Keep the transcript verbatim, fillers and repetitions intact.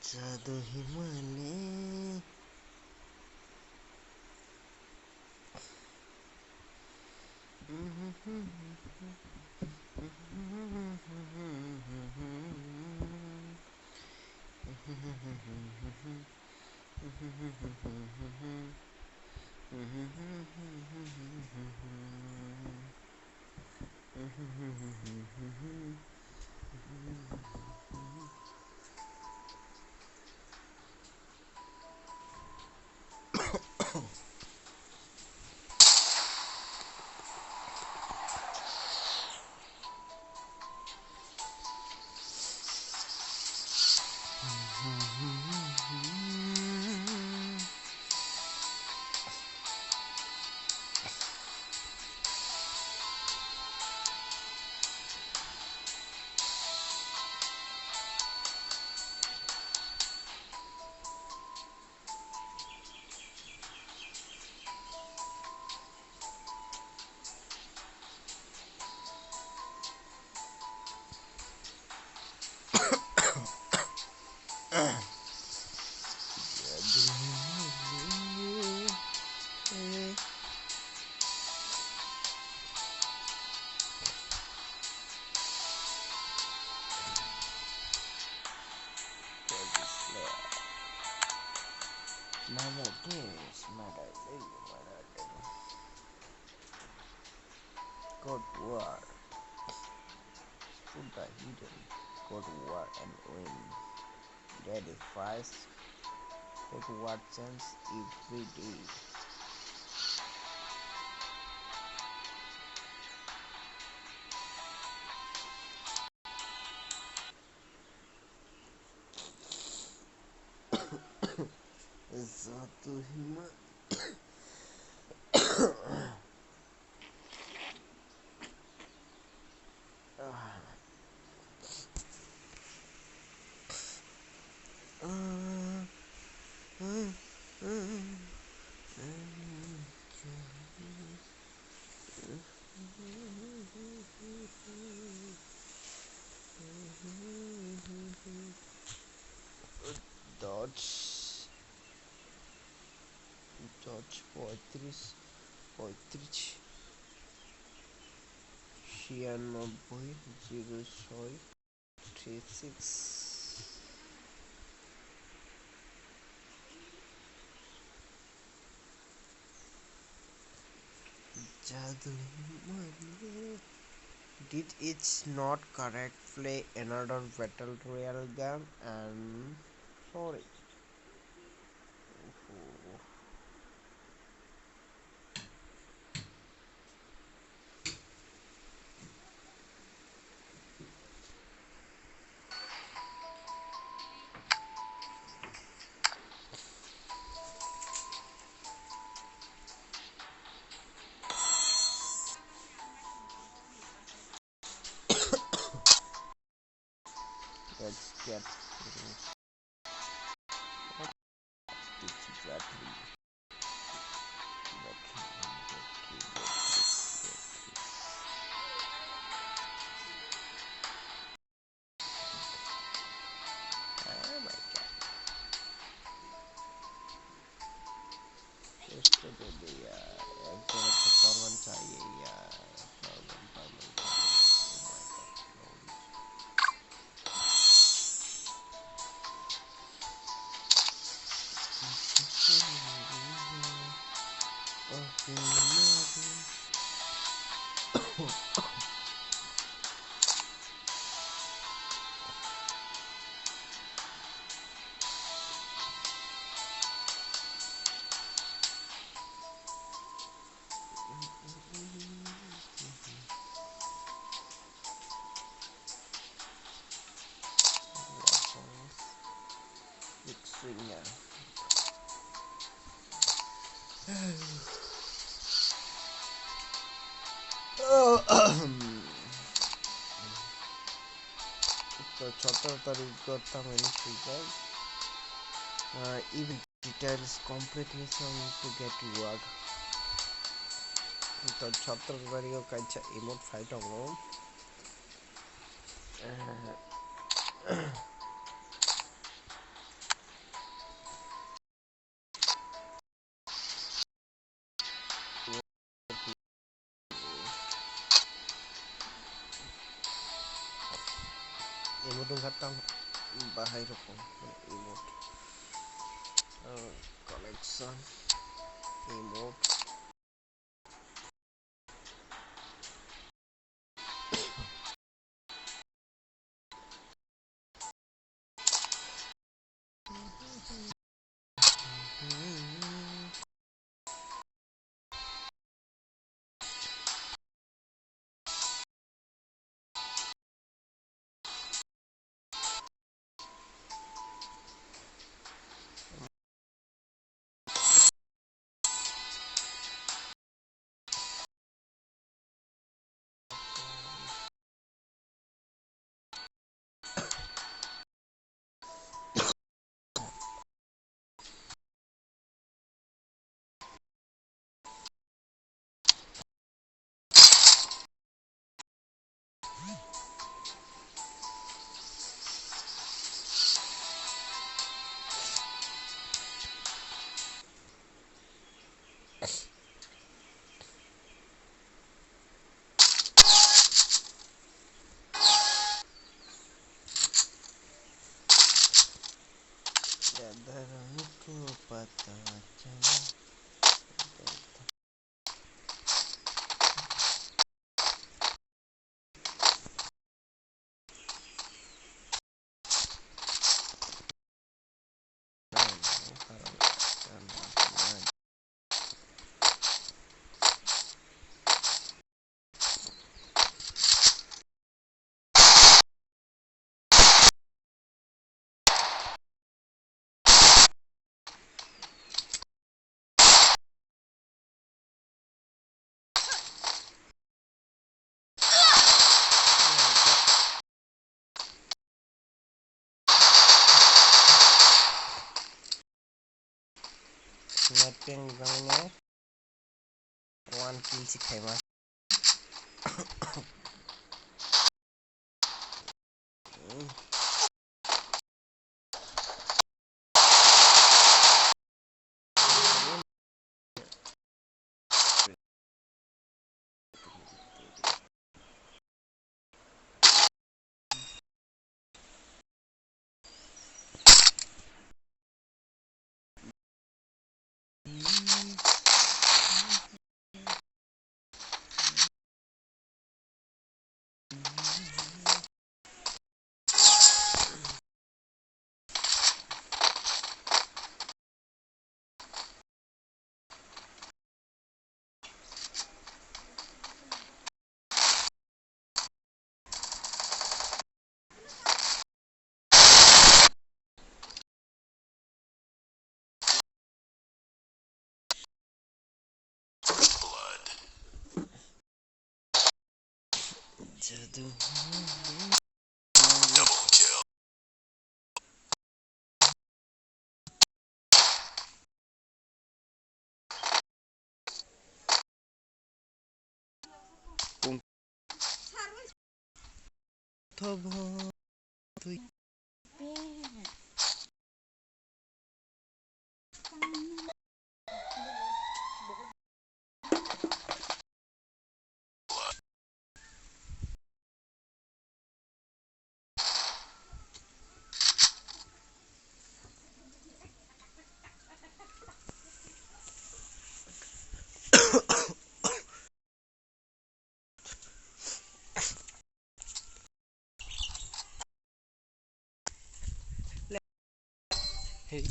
Jadu himani. Mother days, mother days, mother days. Code word. Put the hidden code word and win. Get a prize. Code word change every day. Zato hima. Dodge, Dodge পঁয়ত্রিশ, পঁয়ত্রিশ, ছিয়ানব্বই, জিরো ছয়, three six. Jadui mani. Did it not correct? Play another battle royale game and sorry. Let's get Oh my God. Just to do the, uh, একজনের তো foreman চাই, এই, আহ, foreman, foreman, foreman. Oh my God. Swing ya. To sotoro tarikh o tamani swijak. Ah, even details complete mission to get reward. To sotoro tarikh o kaisa emote fight tongo. Ah, Dungkha tang bahai rokong emote. Ah, collection emote. Net ping bangno one kill si khaima. Hey.